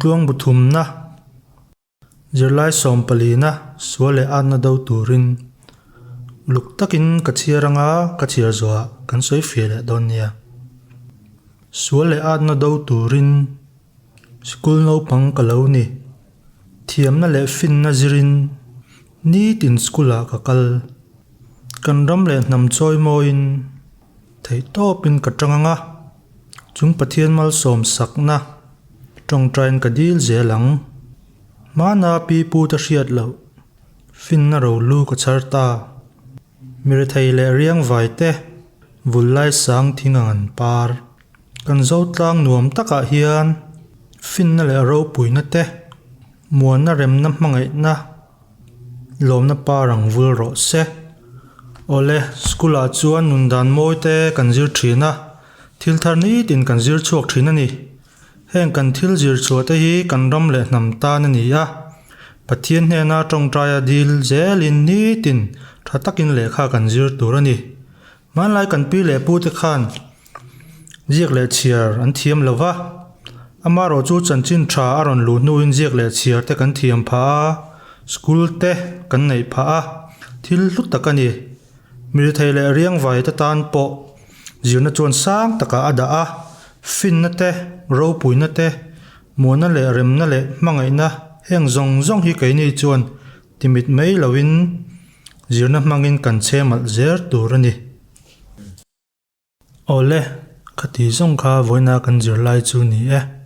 Kumtluang bu thumna, zirlai sawmpalina sual leh atna do turin uluk takin ka chhiar anga ka chhiar zawhah kan sawi fiah leh dawn nia. Sual leh atna do turin sikul naupang ka lo ni. Thiamna leh finna zirin nitin school ah ka kal. Kan ram leh hnam chawi mawiin theihtawpin ka tang anga chung Pathian malsawm sakna tawngtain ka dil zel ang. Hmana pi pu te hriat loh finna rolu ka chhar ta. Mirethei leh riangvai te vul lai sang thing ang an par. Kan Zotlang nuam takah hian finna leh ropuina te, muanna remna hmangaihna lawmna par ang vul rawh se. Awle, school ah chuan nun dan mawi te kan zir thin a, thil thar nitin kan zir chhuak thin a ni. Heng kan thil zir chhuah te hi kan ram leh hnam tan a ni a, Pathian hnena tawngtaia dil zelin nitin tha takin lehkha kan zir tur a ni. Hmanlai kan pi leh pu te khan ziak leh chhiar an thiam lo va, amaherawh chu chanchin tha a rawn luh hnuin ziak leh chhiar te kan thiam phah a, school te kan neih phah a, thil hlu tak a ni. Mirethei leh riangvai te tan pawh zirna chuan sang takah a dah a, finna te, ropuina te, muanna leh remna leh hmangaihna heng zawng zawng hi keini chuan timit mai loin zirna hmangin kan chhe malh zel tur a ni. Awle, khati zawng kha vawiina kan zirlai chu ni e.